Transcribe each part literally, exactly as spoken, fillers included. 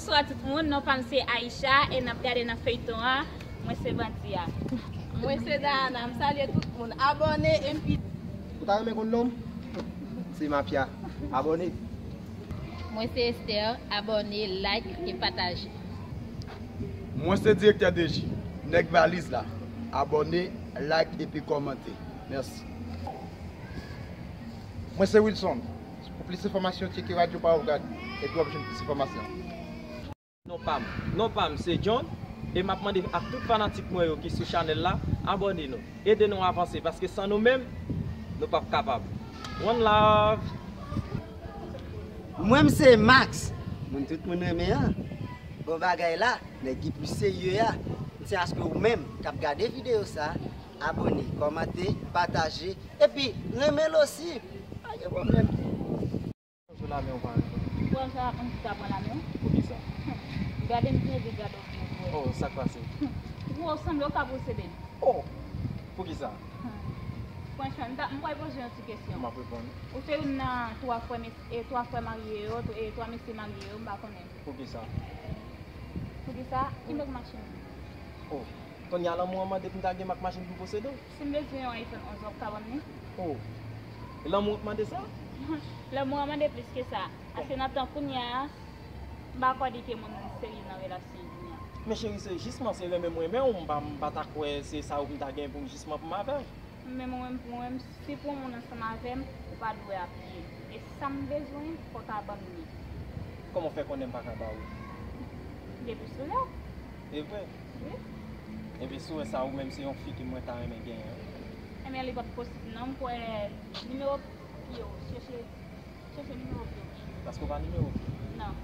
Bonswa tout moun, non pa m se Aisha e n ap gade nan feyton an. Mwen se bandi a. Mwen se Dayana, m salye tout moun. Abòne, M P. Ou ta renmen konn non m? Se Mafya. Abòne. Mwen se Esther, abòne, like e pataje. Mwen se direktè D J, nèg valiz la. Abòne, like epi kòmante. Mèsi. Mwen se Wilson. Pou plis enfòmasyon, tcheke Radyo Pawgad epi w ap jwenn plis enfòmasyon. Non pa m, non pa m se John, e m ap mande ak tout fanatik mwen yo ki sou chanèl la, abòne nou, ede nou avanse, paske san nou menm, nou p ap kapab. One love! Mwen, m se Max, moun tout moun renmen an. Bon bagay la, nèg ki plis serye a. M se aske ou menm k ap gade videyo sa, abòne, kòmante, pataje, epi renmen l osi. Pa gen pwoblèm. Pran jou la men w pa reponn. Pran jou la, konn ki sa pran la men w? Poukisa? Gade m byen vit, gade w byen vre. Oh, sa k pase? Ou sanble w ka posede m. Oh! Poukisa? Franchman, m ta, m pral poze yon ti kesyon. M ap reponn. Ou se youn nan twa frè mes-, e twa frè marye yo, e twa mesye marye yo, m pa konnen. Poukisa? Poukisa? Ki nèg machin? Oh, kounye a lanmou an mande pou m ta gen mak machin pou posede w? Si m bezwen yon iPhone onz, w ap ka ban m li? Oh, lanmou an k mande sa? Lanmou an mande plis ke sa. Asenaton kounye a, m pa kwè li te moun serye nan relasyon kounye a. Men cheri, se jisman, se renmen m renmen w, m pa, m pa ta kwè se sa ou pou m ta gen pou m jisman pou m avè w. Men mwen menm, pou mwen menm, si pou yon moun ansanm avè m, ou pa dwe apiye. E sa m bezwen, fò w ta ban m li. Kòman w fè konnen m pa ka ba ou? Depi sou lè. E vre? Wi. Ebyen, si w wè sa, ou menm se yon fi ke mwen ta renmen genyen, wi. Ebyen, li p ap posib non, m kwè nimewo pye w, chèche. Chèche nimewo pye w. Paske w pa nimewo pye? Non.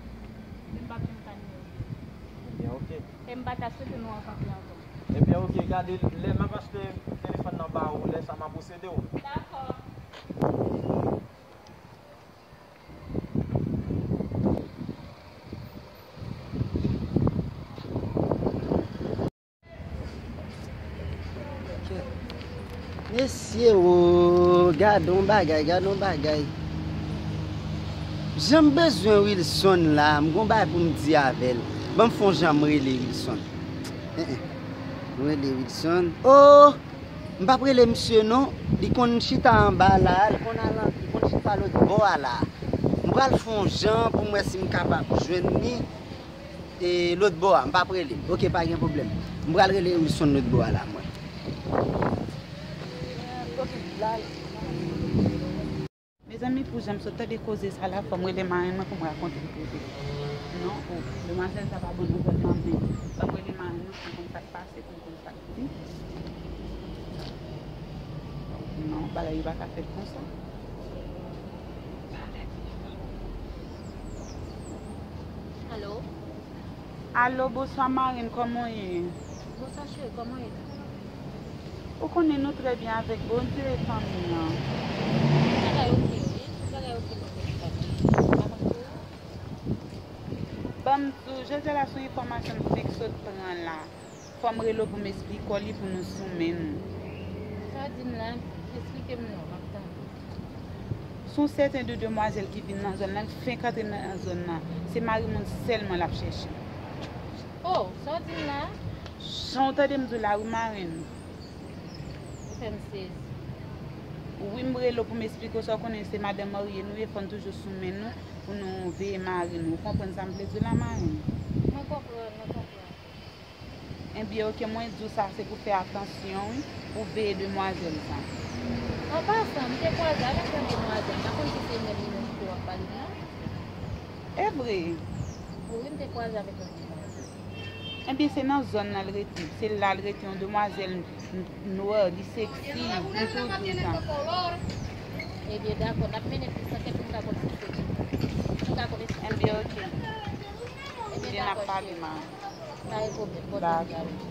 Men m p ap janm ka nimewo pye w. Ebyen, oke. E m pa ta swete nou rankontre ankò. Ebyen, oke, gade, lè m ap achte telefòn nan ba ou, lè sa m a posede w. Dakò. Mesye o, gade yon bagay, gade yon bagay. Jan m bezwen Wilson la, m gon bagay pou m di avè l. Ban m fè yon jan m rele Wilson. Eh, eh. M rele Wilson. Oh! M p ap rele misye non. Li konn chita anba la, li konn al, li konn chita lòt bò a la. M pral fè yon jan pou m wè si m kapab jwenn li. E lòt bò a, m p ap rele. Oke, pa gen pwoblèm. M pral rele Wilson lòt bò a la, mwen. Mezanmi, pou jan m sot tande koze sa la, fò m rele marenn mwen pou m rakonte l pou li. Non, o, demwazèl sa pa bon nan zòn nan, men fò m rele marenn mwen pou m konn sa k pase, pou m konn sa k di. Non, bagay yo pa ka fèt konsa. Alo? Alo, bonswa marenn, kòman w ye? Bonswa cheri, kòman w ye? Ou konnen nou trè byen avèk Bondye e fanmi an. Tout bagay oke, wi. Tout bagay oke, Bondye e fanmi an. Ban m di w, jodi a la se yon enfòmasyon m fenk sot pran la. Fò m rele w pou m esplike w li pou nou sou men nou. Sa w di m la, esplike m non, m ap tande. Se yon sèten de demwazèl ki vin nan zòn nan, l fenk antre nan zòn nan. Se mari moun sèlman l ap chèche. Oh, sa w di m la? Jan w tande m di w la wi marenn. Ou fè m sezi. Wi, m rele w pou m esplike w sa w konnen se madanm marye nou ye, fò n toujou sou men nou pou nou veye mari nou. Ou konprann sa m vle di w la marenn? Mwen konprann, mwen konprann. Ebyen, oke, mwen di w sa, se pou fè atansyon, wi, pou veye demwazèl sa. An pasan, m te kwaze avèk yon demwazèl, m pa konn si se menm li menm ke w ap pale m nan. E vre? Wi, m te kwaze avèk yon demwazèl. Ebyen, se nan zòn nan l rete. Se la l rete, yon demwazèl n-, nwè, li seksi, m toujou di sa. Ebyen, dakò, n ap mennen plis ankèt pou m ka konn si se li. Pou m ka konn si se li. Ebyen, oke. Ebyen, n ap pale, ma. Pa gen pwoblèm, bòn jounen avèk ou.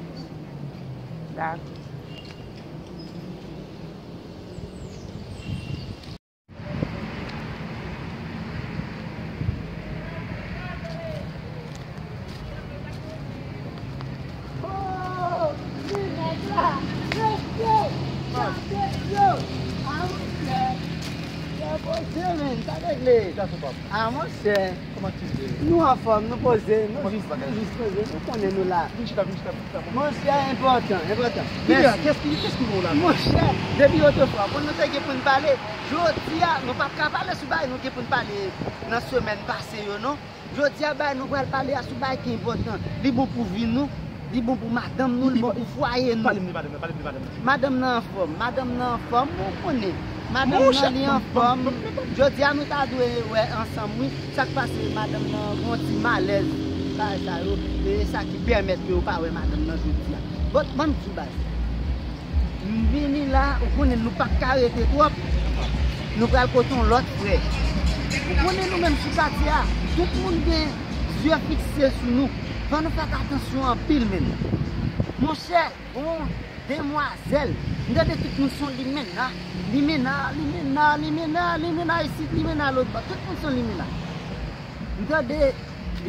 Dakò. Monchè, men, sa regle. Gason pa m. Ah, monchè. Kòman ti ye? Nou anfòm, nou poze, nou jis, nou jis poze, nou konnen nou la. Vin chita, vin chita, vin chita, monchè. Monchè, enpòtan, enpòtan. Kiyès ki, kiyès ki voye w la? Monchè, depi otefwa, pou nou te gen pou n pale, jodi a, nou p ap ka pale sou bagay nou gen pou n pale nan semèn pase yo, non. Jodi a, bagay nou pral pale a sou bagay ki enpòtan. Li bon pou vi nou, li bon pou madanm nou, li bon pou fwaye nou. Pale m de madanm nan, pale m de madanm nan. Madanm nan anfòm, madanm nan anfòm, ou konnen. Madanm nan li anfòm. Jodi a, nou ta dwe wè ansanm, wi. Sa k pase, madanm nan gon ti malèz. Bagay sa yo, e sa ki pèmèt ke yo pa wè madanm nan jodi a. Bon, ban m di w baz. M vini la, ou konnen nou pa ka rete twòp. Nou pral kote yon lòt frè. Ou konnen nou menm sou katye a, tout moun gen zye fikse sou nou. Fò nou fè atansyon anpil, men. Monchè, gon demwazèl. M tande tout moun se yon limena. Limena, limena, limena, limena isit, limena lòt bò. Tout moun se yon limena. M tande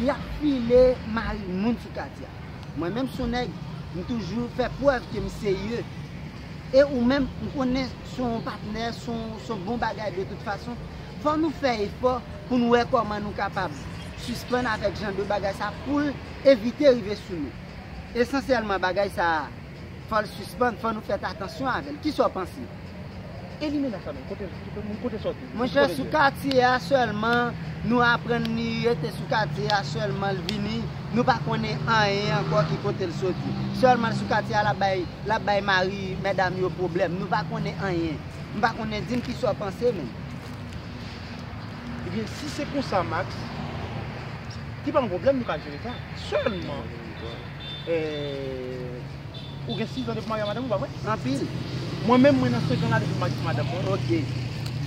y ap file mari moun sou katye a. Mwen menm se yon nèg, m toujou fè prèv ke m serye. E ou menm, m konnen se yon patnè, se yon, se yon bon bagay de tout fason. Fò nou fè efò pou nou wè kòman nou kapab sispann avèk jan de bagay sa pou l evite rive sou nou. Esansyèlman, bagay sa a, fò l sispann, fò nou fè atansyon avè l. Kisa w panse? E limena sa menm, kote l, kote l soti? Monchè, sou katye a sèlman, nou aprann li rete sou katye a sèlman, l vini, nou pa konnen anyen ankò ki kote l soti. Sèlman l sou katye a, l ap bay, l ap bay mari medam yo pwoblèm. Nou pa konnen anyen. M pa konnen, di m kisa w panse menm. Ebyen, si se konsa, Max, ki pa yon pwoblèm, nou ka jere sa. Sèlman, eh, ou gen sis an depi w marye a madanm ou, pa vre? Anpil. Mwen menm, mwen nan senk an la depi m marye ak madanm mwen. Ok.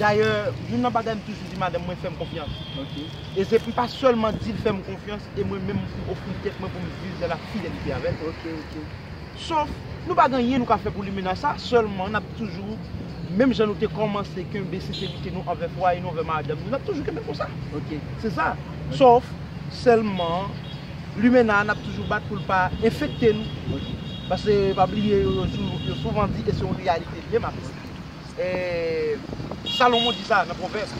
Dayè, youn nan bagay m toujou di madanm mwen, fè m konfyans. Ok. E se m pa sèlman di l fè m konfyans, e mwen menm m ofri tèt mwen pou m viv dans la fidélité avè l. Ok, ok. Sòf, nou pa gen anyen nou ka fè pou limena sa, sèlman n ap toujou, menm jan nou te kòmanse kenbe senserite nou anvè fwaye nou, anvè madanm nou, n ap toujou kenbe l konsa. Ok. Se sa. Ok. Sòf, sèlman, limena a, n ap toujou bat pou l pa enfekte nou. Ok. Paske, pa bliye, yo, yo sou-, yo souvan di, e se yon reyalite l ye, Max. E, Salomon di sa nan Pwovèb.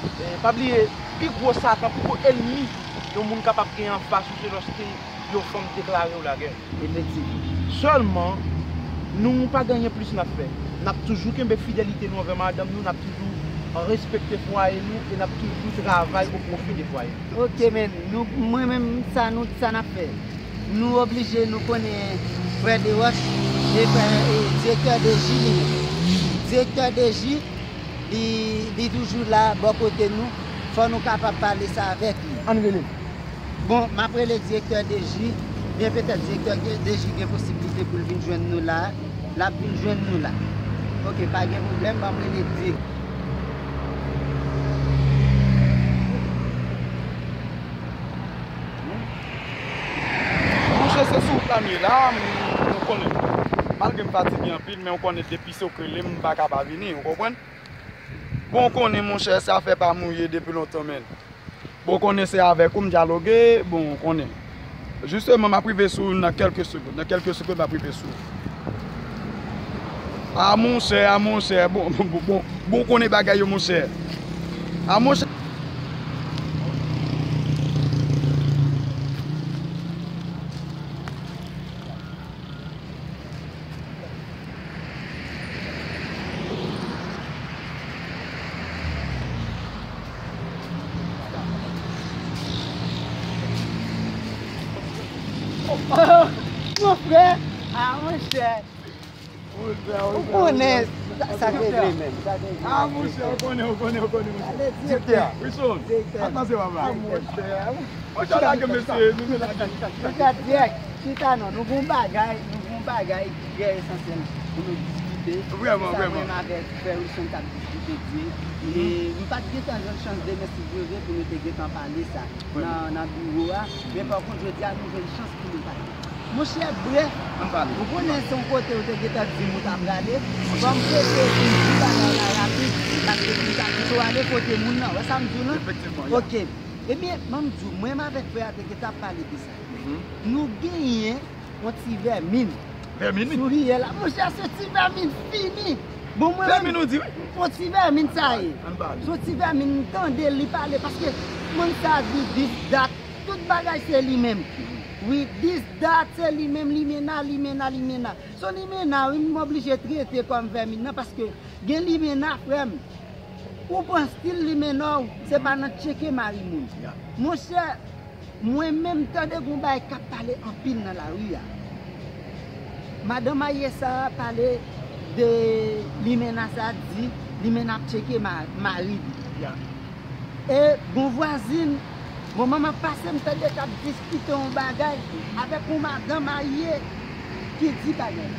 E, pa bliye, pi gwo Satan, pi gwo ènmi yon moun kapab gen anfas ou, se lòske yon fanm deklare w lagè. Efektivman. Sèlman, nou pa gen anyen plis n ap fè. N ap toujou kenbe fidelite nou anvè madanm nou, n ap toujou respekte fwaye nou e n ap toujou travay o pwofi de fwaye nou. Ok, men, nou, mwen menm, sa nou, sa n ap fè. Nou oblije, nou konnen frè Desroches e frè, e direktè D J li menm. Direktè D J, li, li toujou la bò kote nou. Fò nou kapab pale sa avèk li. Ann rele l. Bon, m ap rele direktè D J. Byen petèt direktè D J gen posiblite pou l vin jwenn nou la. L ap vin jwenn nou la. Ok, pa gen pwoblèm, ban m rele direktè. Monchè, se sou wout la m ye la, m, ou konnen. Malgre m fatige anpil, men ou konnen depi se ou k rele m, m pa ka pa vini, ou konprann? Bon, ou konnen, monchè, se afè pa m ou ye depi lontan, men. Bon, ou konnen se avèk ou m dyaloge, bon, ou konnen. Jisteman, m ap rive sou ou nan kèlke segonn, nan kèlke segonn, m ap rive sou ou. A, monchè, a, monchè, bon, bon, bon, bon, bon, ou konnen bagay yo, monchè. A, monchè. Oh, mon frè, a, monchè. Ou konnen sa, sa k regle menm, sa k regle. A, monchè, ou konnen, ou konnen, ou konnen, monchè. Direktè, Wilson, direktè. Attention, papa. A, monchè. Monchè, lage mesye, nou vin lage. Chita dirèk, chita non, nou gon bagay, nou gon bagay ki trè esansyèl pou nou diskite. Vrèman, vrèman. Se sa mwen menm avèk frè Wilson t ap diskite di. E m pa t gentan jwenn chans demen si Dye vle pou nou te gentan pale sa nan, nan biwo a. Men pa kont, jodi a, nou jwenn chans pou nou pale. Monchè, brèf, ou konnen se yon kote ou te gentan di m ou ta prale. Fò m prese pou m di bagay la rapid, paske m ta kite w ale kote moun nan. Wè sa m di w lan? Efektivman, ya. Ok. Ebyen, ban m di w, mwen menm avèk frè a te gentan ap pale de sa. Mhm. Nou genyen yon ti vèmin. Vèmin? Sou riyèl la. Monchè, se ti vèmin fini. Bon, mwen menm, vèmin ou di, wi. Se yon ti vèmin sa ye. Ann pale. Se yon ti vèmin, m tande li pale, paske moun sa di this that, tout bagay se li menm. Wi, this that, se li menm, limena, limena, limena. Se yon limena, wi, m oblije trete kòm vèmin nan, paske gen limena, frè m. Ou pran stil limena w, se pa nan tcheke mari moun. Monchè, mwen menm tande gon bagay k ap pale anpil nan lari a. Madanm marye sa a pale de limena sa a, di limena ap tcheke ma-, mari li. E gon vwazin, moman m ap pase, m tande k ap diskite yon bagay avèk yon madanm marye ki di bagay.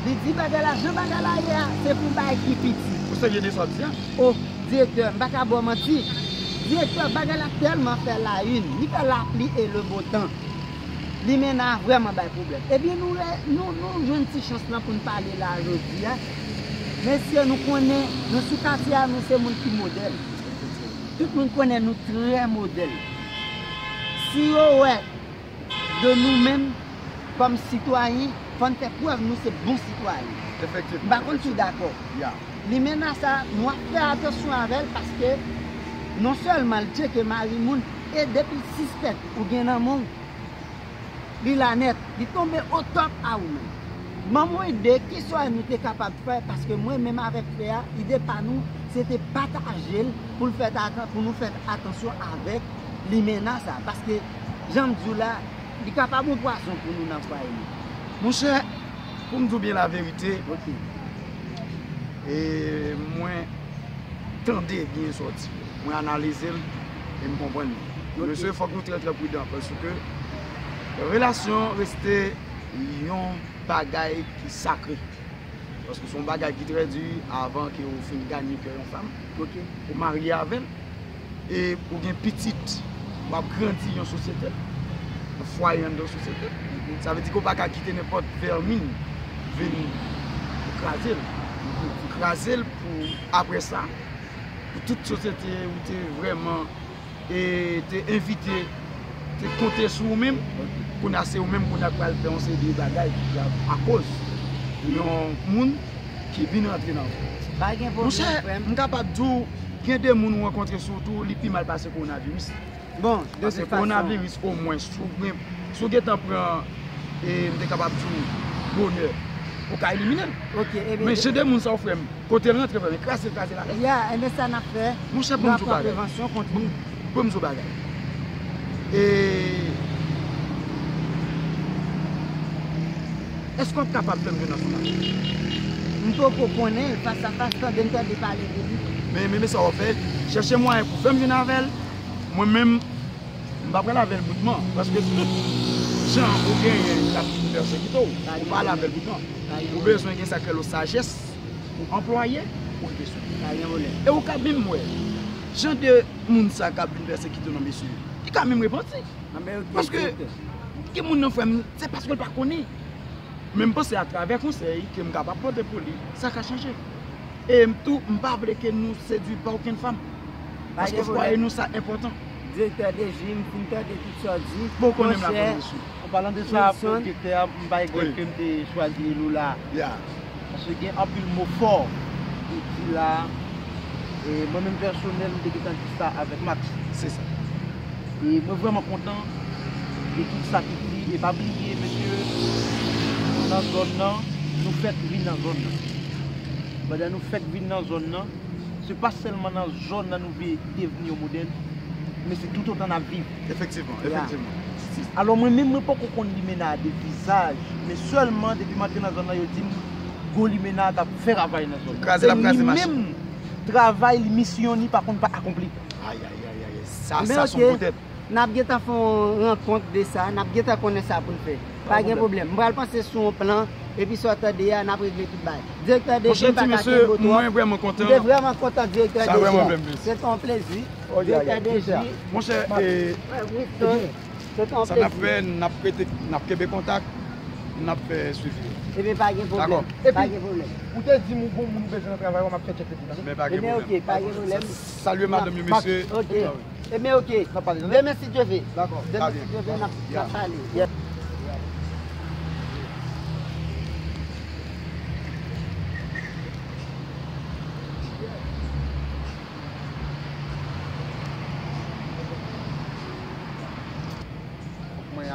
Li di bagay la, jan bagay la ye a, se pou bagay ki piti. Ou serye de sa w di a? O, direktè, m pa ka ba w manti. Direktè, bagay la tèlman fè la une, li fè lapli e le beau temps. Limena vrèman bay pwoblèm. Ebyen, nou, re- nou, nou jwenn ti chans lan pou n pale la jodi a. Mesye, nou konnen, nou sou katye a, nou se moun ki modèl. Tout moun konnen nou trè modèl. Si yo wè de nou menm kòm sitwayen, fò n fè prèv nou se bon sitwayen. Efektivman. M pa konn si w dakò. Limena sa, nou ap fè atansyon avè l paske non sèlman l tcheke mari moun, e depi l sispèk ou gen nan men w, li la nèt, li tonbe o top a ou menm. Ban m yon ide, kisa nou te kapab fè, paske mwen menm avèk frè a, ide pa nou, se te pataje l pou l fè atan- pou nou fè atansyon avèk limena sa, paske jan m di w la, li kapab yon pwazon pou nou nan fwaye nou. Monchè, pou m di w byen laverite, e mwen tande byen sa w di. Mwen analize l e m konprann li. Mesye, fòk nou trè, trè pridan, paske relasyon reste yon bagay ki sakre. Paske se yon bagay ki trè di avan ke ou fin ganye kè yon fanm. Ou marye avè l, e ou gen pitit, w ap grandi yon sosyete, yon fwaye anndan sosyete. Sa vle di ke w pa ka kite nenpòt vèmin vin kraze l. Kraze l pou, apre sa, pou tout sosyete ou te vrèman e te envite, te konte sou ou menm, kounye a se ou menm kounye a k pral fè yon seri de bagay ki grav akoz yon moun ki vin rantre nan vi w. Pa gen pwoblèm, frè m. Monchè, m kapab di w, gen de moun ou rankontre sou wout ou, li pi mal pase kowonaviris. Bon, de tout fason. Paske kowonaviris, omwen, si w gen, si w gentan pran, e m te kapab di w, bonè, ou ka elimine l. Men jan de moun sa yo, frè m, kote l rantre, frè m, kraze l, kraze l atè. Ya, enben sa n ap fè. Monchè, ban m di w bagay. Ban m di w bagay. E, èske w ap kapab fè m jwenn nan sou mache? M poko konnen l fas a fas, tande m tande pale de li. Men, men, men sa w ap fè, chèche mwayen pou fè m jwenn avè l. Mwen menm, m pa pral avè l boutman, paske tout jan ou genyen k ap vin pèsekite w, ou pa al avè l boutman. Ou bezwen gen sa k rele sajès pou anplwaye pou rive sou li. E ou ka menm wè, jan de moun sa k ap vin pèsekite w nan mesye, li ka menm repanti. Paske gen moun nan, frè m, se paske l pa konnen. Men m panse atravè konsèy ke m kapab pote pou li, sa ka chanje. E m tou, m pa vle ke nou sedui pa okenn fanm. Paske fwaye nou sa enpòtan. Direktè D J, m fin tande tout sa w di. Bon, ou konnen m la pou mesye. An palan de sa, direktè a, m pa regrèt ke m te chwazi Elou la. Paske gen anpil mo fò ou di la. E mwen menm pèsonèl, m te gentan di sa avèk Max. Se sa. E mwen vrèman kontan de tout sa ki di. E pa bliye, mesye, nan zòn nan, nou fèk vin nan zòn nan. Pandan nou fèk vin nan zòn nan, se pa sèlman nan zòn nan nou vle devni yon modèl, men se toutotan n ap viv. Efektivman, efektivman. Alò, mwen menm, mwen poko konn Limena de vizaj, men sèlman depi m antre nan zòn nan, yo di m, gwo Limena t ap fè travay nan zòn nan. Kraze l ap kraze mache. Se li menm, travay li, misyon li, pa konn pa akonpli. Ay, ay, ay, ay, ay. Sa, sa se yon gwo tèt. N ap gentan fè yon rankont de sa, n ap gentan konnen sa pou n fè. Pa gen pwoblèm. M pral panse sou yon plan, epi sa w tande a, n ap regle tout bagay. Direktè D J, m pa ka kenbe w twòp. M te vrèman kontan, direktè D J. Se te yon plezi. Direktè D J. Monchè, e, Winston, se te yon plezi. Sa n ap fè, n ap rete, n ap kenbe kontak, n ap fè swivi. Ebyen, pa gen pwoblèm. Pa gen pwoblèm. Ou te di m ou gon moun ou bezwen nan travay, m ap fè tchèk li pou tande. Men pa gen pwoblèm. Ebyen, oke, pa gen pwoblèm. Salye madanm yo, mesye. Oke. Ebyen, oke. N ap pale, tande? Demen, si Dye ve. Dakò. Demen, si Dye ve, n ap, n ap pale. Yes.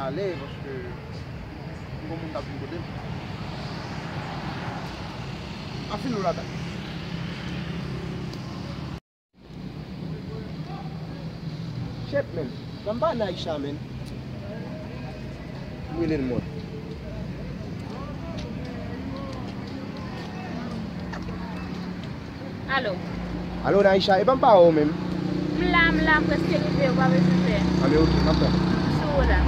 Ale, paske m gon moun k ap vin kote m. Anfile w ladan. Shit, man. Ban m pale Naisha, man. M rele l mwen. Alo. Alo, Naisha, e ban m pale w menm. M la, m la, prèske rive, ou pa bezwen pè. A, men oke, m ap tann. M sou wout la.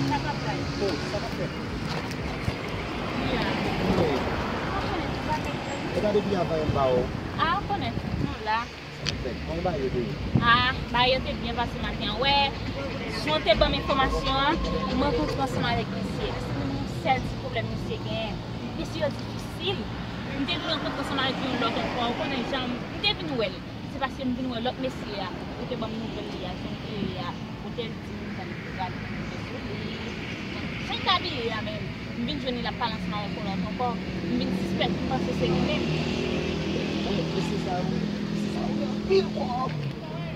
Sa k ap bay? Oh, sa k ap fèt? Byen. Wi. Ou konnen tout bagay fèt. E gade byen avan yon ba ou. A, ou konnen tout, nou la. Sa k ap fèt? Kòman ba yo te ye? A, ba yo te byen pase maten an. Wè, jan w te ban m enfòmasyon an, m rankontre ansanm avèk misye. Mesye, menm yon sèl ti pwoblèm misye genyen. Mesye yo difisil. M te vin rankontre ansanm avèk yon lòt ankò. Ou konnen jan m te vin wè l. Se paske m vin wè lòt mesye a, ou te ban m nouvèl li a, jan l te ye a, ou te di m tann li pral vin sou li. Jan l t abiye a menm, m vin jwenn li l ap pale ansanm avèk yon lòt ankò. M vin sispèk, m panse se li menm. Wi, mesye sa yo, mesye sa yo gen anpil kòb.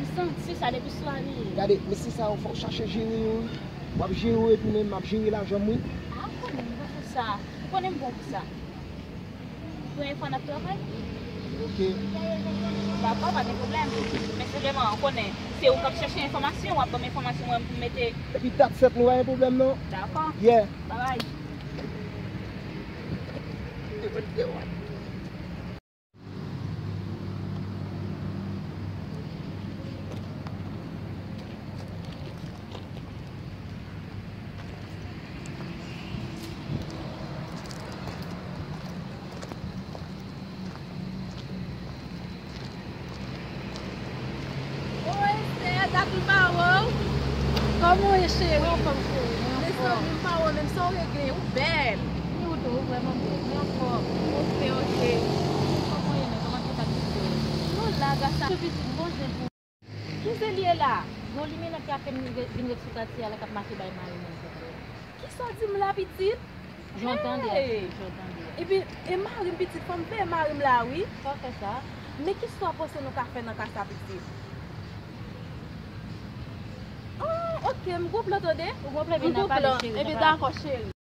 M santi sa depi swa li ye. Gade, mesye sa yo, fò w chache jere yo, wi. W ap jere yo epi menm m ap jere lajan m, wi. A, ou konnen m bon pou sa. Ou konnen m bon pou sa. Premye fwa n ap travay. Oke. Dakò, pa gen pwoblèm. Men sèlman, ou konnen, se ou k ap chèche enfòmasyon, w ap ban m enfòmasyon mwen pou m mete. Epi dat sèt nou pa gen pwoblèm non. Dakò. Yeah. Babay. O Esther, dat m pa wè w. Kòman w ye, cheri? Mwen anfòm, cheri. Mwen anfòm. Mezanmi, m pa wè w menm, sa w regle? Ou bèl. Ni ou tou, ou vrèman bèl. Mwen anfòm. Oke, oke. Kòman w ye menm? Kòman tout aktivite yo? Nou la, gras a Dye, pitit, m gon zen pou ou. Kize li ye la? Gon limena ki ap fè m re-, vin ret sou katye a la k ap mache bay mari mwen. Kisa w di m la, pitit? Jan w tande a, jan w tande a. Epi, e mari m, pitit, fò m veye mari m la, wi. Fò w fè sa. Men kisa w panse nou ka fè nan ka sa, pitit? Ah, oke, m gon plan, tande. Ou gon plan, epi n a pale, cheri. Epi dakò, cheri.